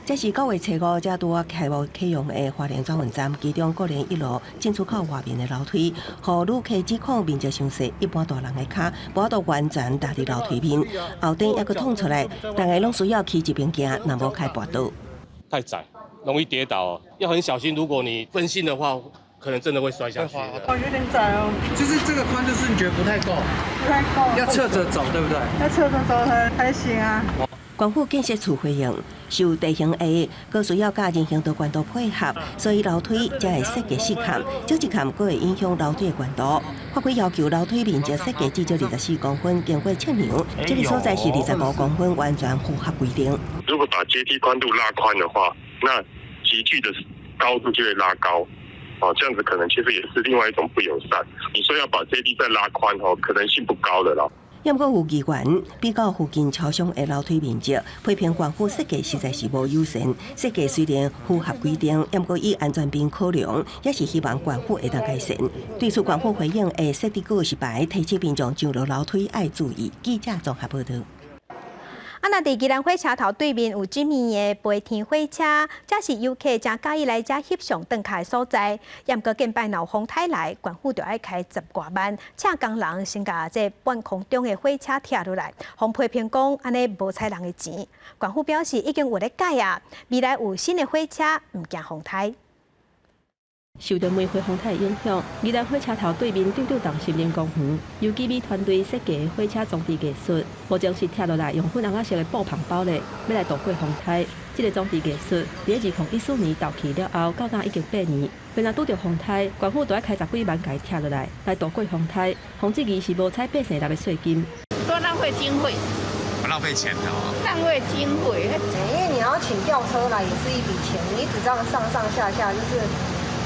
這是9月初5才拄仔開幕啟用的花蓮轉運站，其中國連一路進出口外面的樓梯，予旅客只恐面積傷細，一般大人的跤無法度完全踏佇樓梯面，後頂猶閣凸出來，逐个攏需要去一邊行，若無較會跋倒。太窄，容易跌倒，要很小心。如果你分心的話，可能真的會摔下去。哦，有點窄哦。就是這個寬度是你覺得不太夠？不太夠。要側着走，對不對？要側着走才行啊。縣府建設處回應，受地形矮，閣需要佮人行道懸度配合，所以樓梯才會設計四崁，少一崁閣會影響樓梯的懸度。法規要求樓梯面積設計至少24公分，經過測量，這个所在是25公分，完全符合規定。如果把階梯寬度拉寬的話，那級距的高度就會拉高，哦，這樣子可能其實也是另外一種不友善。你說要把階梯再拉寬，哦，可能性不高的啦。毋過有議員比較附近超商的樓梯面積，批評縣府設計實在是無友善。設計雖然符合規定，毋過以安全面考量，也是希望縣府會當改善。對此，縣府回應會設置告示牌，提醒民眾上落樓梯愛注意。記者綜合報道。啊，若佇宜蘭火車頭對面有這物的飛天火車，這是遊客誠佮意來遮翕相轉跤的所在。毋過近擺若有風颱來，縣府就愛開10外萬，請工人先共這半空中的火車拆落來，予批評講按呢無彩人的錢。縣府表示已經有咧改啊，未來有新的火車，毋驚風颱。受著梅花風颱影響，宜蘭火車頭對面中正洞森林公園，由基美團隊設計的火車裝置藝術，目前是拆落來用粉紅仔色的布篷包咧，欲來度過風颱。這个裝置藝術佇2014年投棄了後，到今已經8年。若拄著風颱，縣府就愛開十幾萬共伊拆落來，來度過風颱。予質疑是無彩百姓納的稅金。多浪費經費。浪浪費錢的哦。浪費經費，因為你要請吊車來也是一筆錢，你一直這樣上上下下，就是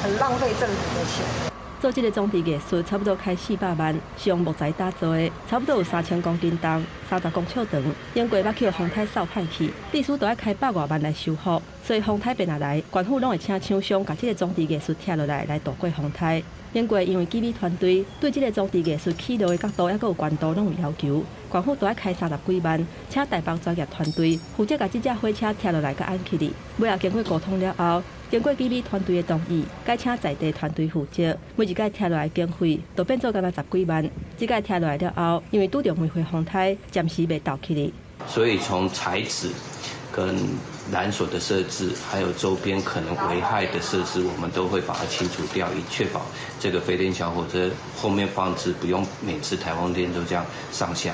很浪費政府的錢。做這個裝置藝術差不多開400萬，是用木材打造的，差不多有3000公斤重，30公尺長。經過捌去予風颱掃歹去，至少都愛開百外萬來修復。所以風颱變下來，縣府攏會請廠商共這個裝置藝術拆落來，來度過風颱。經過因為技美團隊對這個裝置藝術起落的角度抑閣有懸度攏有要求，縣府都愛開30幾萬，請台北專業團隊負責共這隻火車拆落來佮按起來。尾後經過溝通了後，經過技美團隊的同意，改請在地團隊負責。每一屆拆落來經費就變做干焦十幾萬。這屆拆落來了後，因為拄著梅花風颱，暫時袂鬥起來。所以從材質跟纜索的設置，還有周邊可能危害的設施，我們都會把它清除掉，以確保這個飛電小火車後面放置不用每次颱風天都這樣上下。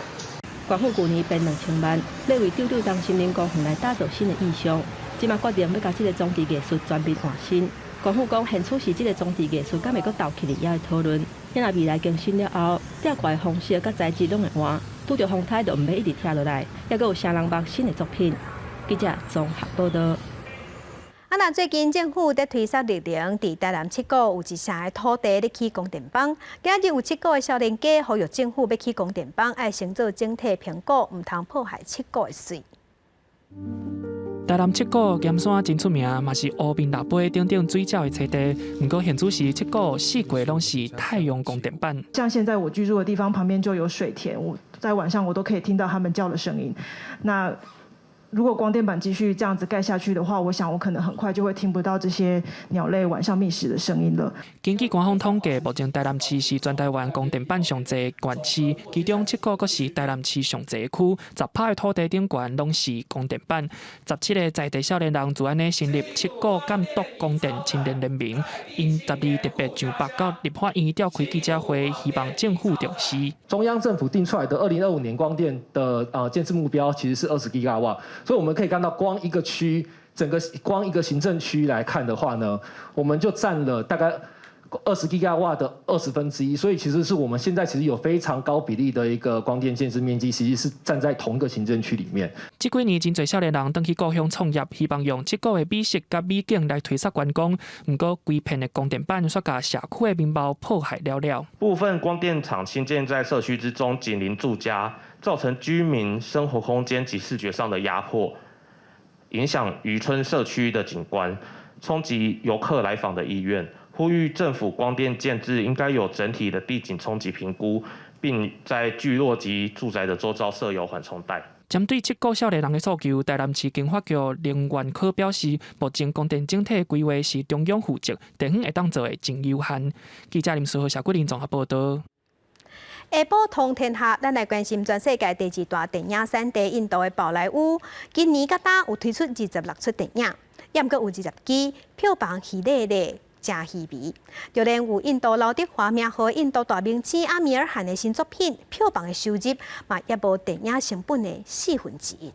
縣府舊年編2000萬，欲為九九東森林公園來打造新的意象。這馬決定欲共這個裝置藝術全面換新。縣府講，現此時這個裝置藝術敢會閣鬥起來，也會討論。若未來更新了後，吊掛的方式佮材質攏會換，拄著風颱就毋欲一直拆落來，抑閣有啥人目新的作品。記者綜合報道。啊，那最近政府佇推捒綠能，佇台南七股有一成的土地咧起光電板。今日有七股的少年家呼籲政府欲起光電板，愛先做整體評估，毋通破壞七股的媠。台南七股鹹山真出名，嘛是烏面蜊杯等等水鳥的棲地。毋過現此時七股四界攏是太陽光電板。像現在我居住的地方旁邊就有水田，我在晚上我都可以聽到他們叫的聲音。那如果光電板繼續這樣子蓋下去的話，我想我可能很快就會聽不到這些鳥類晚上覓食的聲音了。根據官方統計，目前台南市是全台灣光電板上濟縣市，其中七股閣是台南市上濟區，10%的土地頂懸攏是光電板。17個在地少年人就按呢成立七股監督光電青年聯盟，𪜶12特別上北到立法院召開記者會，希望政府重視。中央政府定出來的2025年光電的建置目標其實是20吉瓦。所以我們可以看到，光一個區，整個光一個行政區來看的話呢，我們就佔了大概20吉瓦的1/20，所以其實是我們現在其實有非常高比例的一個光電建置面積，其實是佔在同一個行政區裡面。這幾年真濟少年人轉去故鄉創業，希望用七股的美食佮美景來推捒觀光。毋過，規片的光電板煞共社區的面貌破壞了了。部分光電廠興建在社區之中，緊鄰住家，造成居民生活空間及視覺上的壓迫，影響漁村社區的景觀，衝擊遊客來訪的意願。呼籲政府光電建置應該有整體的地景衝擊評估，並在聚落及住宅的周遭設有緩衝帶。針對七股少年人的訴求，台南市經發局能源科表示，目前光電整體規劃是中央負責，地方會當做的真有限。記者林書豪、謝桂林綜合報道。下晡通天下，咱來關心全世界第二大電影產地印度的寶萊塢，今年佮今有推出26齣電影，抑毋過有20支票房稀咧咧，誠稀微。就連有印度劉德華名號印度大明星阿米爾汗的新作品，票房的收入嘛，也無電影成本的1/4。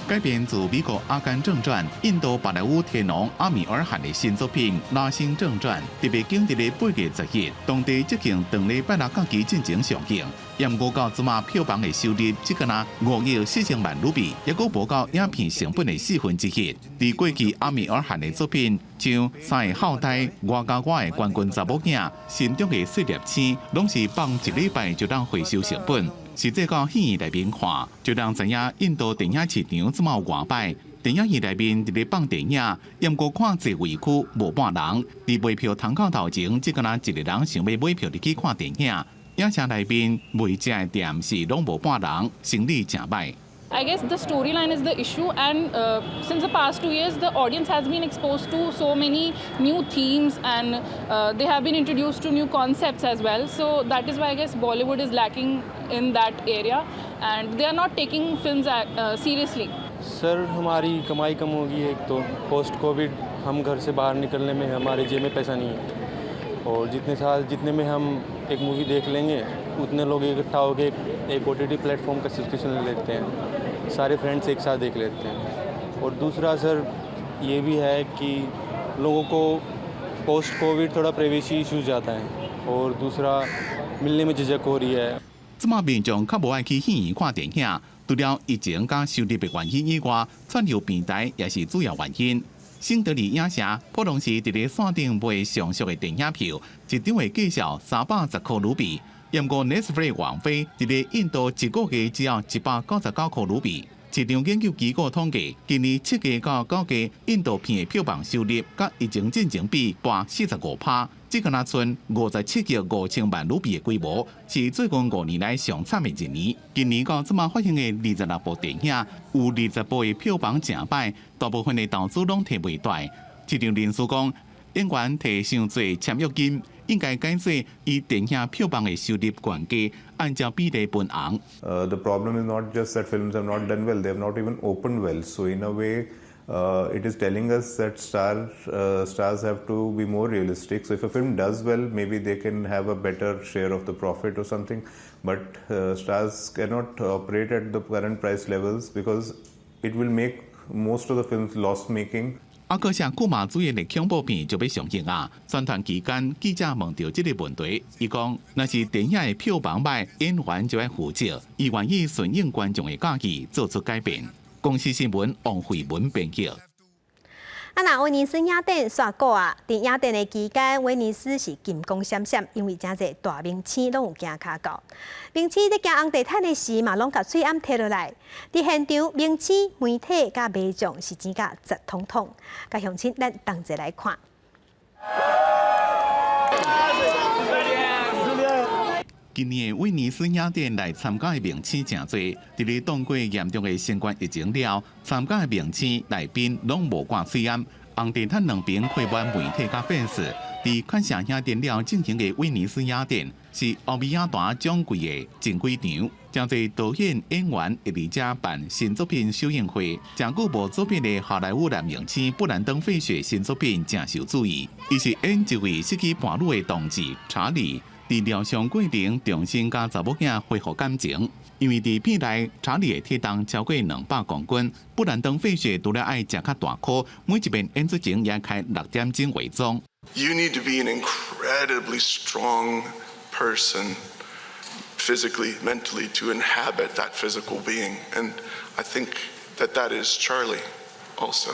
改編自美國《阿甘正傳》、印度寶萊塢天王阿米爾汗的新作品《拉辛正傳》，特別緊佇咧8月10日，當地接近長禮拜六假期進前上映。毋過到這馬票房的收入只敢若5億4千萬盧比，抑閣無夠影片成本的1/4。佇過去阿米爾汗的作品，像三个孝胎、我佮我的冠軍查某囝、心中的細粒星，攏是放一禮拜就當回收成本。實際到戲院內面看，就人知影印度電影市場這麼有偌歹。電影院內面佇咧放電影，毋過看座位區無半人，佇賣票窗口頭前，只敢若一個人想欲買票入去看電影。影城內面賣食的店是攏無半人，生意誠歹。 I guess the storyline is the issue, and since the past 2 years, the audience has been exposed to so many new themes and they have been introduced to new concepts as well. So that is why I guess Bollywood is lacking in that area, and they are not taking films seriously. Sir, हमारी कमाई कम हो गई है। एक तो post Covid हम घर से बाहर निकलने में हमारे जेब में पैसा नहीं है और जितने साल जितने में हम एक मूवी देख लेंगे, उतने लोग इकट्ठा होकर एक ओटीटी प्लेटफॉर्म का सब्सक्रिप्शन ले लेते हैं, सारे फ्रेंड्स एक साथ देख लेते हैं। और दूसरा सर, ये भी है कि लोगों को पोस्ट कोविड थोड़ा प्राइवेसी इश्यूज ज़्यादा है और दूसरा मिलने में झिझक हो रही है。這馬民眾較無愛去戲院看電影，除了疫情佮收入的原因以外，串流平台也是主要原因。新德里影城普通時佇咧線頂賣上俗的電影票，一張會價數310塊盧比。毋過 Netflix 網飛佇咧印度一個月只要199塊盧比。市場研究機構統計，今年7月到9月，印度片的票房收入佮疫情進前比跋45%，這敢若賰57億5千萬盧比的規模，是最近5年來上慘的一年。今年到這馬發行的26部電影，有20部的票房誠歹，大部分的投資攏提袂大。市場人士講，演員提傷濟簽約金，應該改做以電影票房的收入懸低，按照比例分紅。 The problem is not just that films have not done well; they have not even opened well. So in a way, it is telling us that stars have to be more realistic. So if a film does well, maybe they can have a better share of the profit or something. But stars cannot operate at the current price levels because it will make most of the films loss making. 啊，閣像庫馬主演的恐怖片就欲上映啊！宣傳期間，記者問著這个問題，伊講：若是電影的票房歹，演員就愛負責，伊願意順應觀眾的建議做出改變。公視新聞王慧文編輯。啊，若威尼斯影展煞過啊！佇影展的期間，威尼斯是金光閃閃，因為誠濟大明星攏有行跤到。明星咧行紅地毯的時，嘛攏共喙罨提落來。佇現場，明星、媒體佮民眾是錢甲雜統統。共鄉親，咱同齊來看。今年的威尼斯影展來參加的明星誠濟，佇咧擋過嚴重的新冠疫情了，參加的明星來賓攏無掛喙罨，紅地毯兩邊開滿媒體佮粉絲。佇看城影展了進行的威尼斯影展，是歐美影壇掌櫃的前幾場，誠濟導演、演員會佇遮辦新作品首映會。誠久無作品的好萊塢男明星布蘭登·費雪新作品誠受注意，伊是演一位失去伴侶的同志查理。佇療傷過程，重新佮查某囝恢復感情。因為佇片內，查理的體重超過200公斤，布蘭登·費雪除了愛食較大顆，每一遍演出前也開6點鐘化妝。 You need to be an incredibly strong person, physically, mentally, to inhabit that physical being, and I think that that is Charlie also.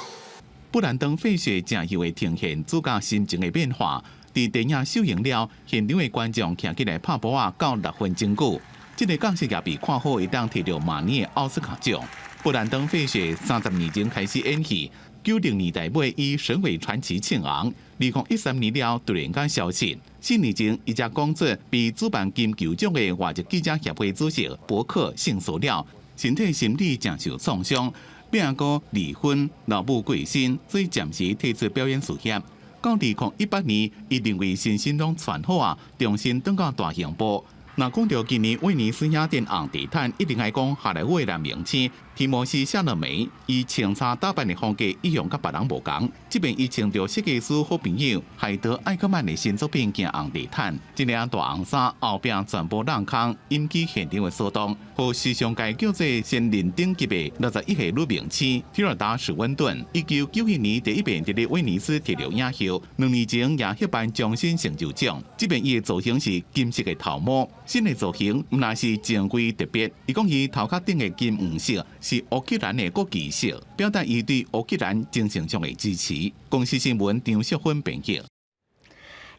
布蘭登·費雪誠有的呈現主角心情的變化。佇電影首映了，現場的觀眾徛起來拍噗仔，到6分鐘久。這个角色也被看好會當摕著明年的奧斯卡獎。布蘭登·費雪30年前開始演戲，90年代尾以《神鬼傳奇》唱紅，2013年了突然間消失。4年前，伊才講出被主辦金球獎的外籍記者協會主席伯克性騷擾，身體心理誠受創傷，變閣離婚、老母過身，所以暫時退出表演事業。到2018年，伊認為身心攏喘好啊，重新轉到大熒幕。若講著今年威尼斯影展紅地毯，一定愛講好萊塢的男明星提摩西·夏勒梅，伊穿插打扮的風格一向佮別人無仝。這擺伊穿著設計師好朋友海德·艾克曼的新作品行紅地毯，這領大紅衫後壁全部髯空，引起現場的騷動。予時尚界叫做仙人頂級的61歲女明星提爾達·史溫頓，1991年第一遍佇咧威尼斯摕著影后，2年前也獲頒終身成就獎。這擺伊的造型是金色的頭毛。新的造型毋但是正規特別，伊講伊頭殼頂的金黃色是烏克蘭的國旗色，表達伊對烏克蘭精神上的支持。公視新聞張淑芬編輯。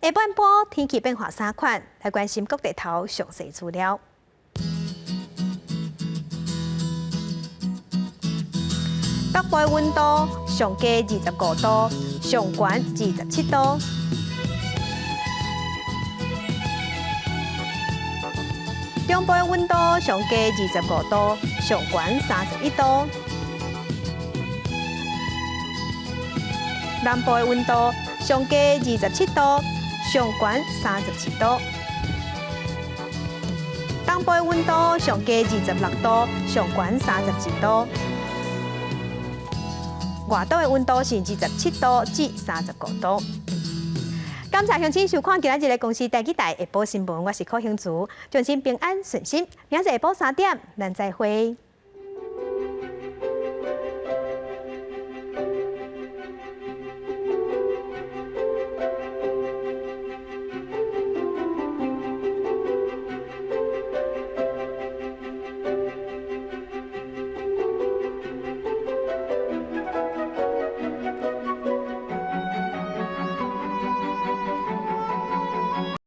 下半晡天氣變化三款，來關心各地頭詳細資料。北部溫度上低25度，上懸27度。中部溫度上低25度，上懸31度。南部溫度上低27度，上懸32度。東部溫度上低26度，上懸32度。外島的溫度是27度至35度。感謝鄉親收看今仔日的公視台語台下晡新聞，我是柯興竹，祝您平安順心。明仔日下晡3點，咱再會。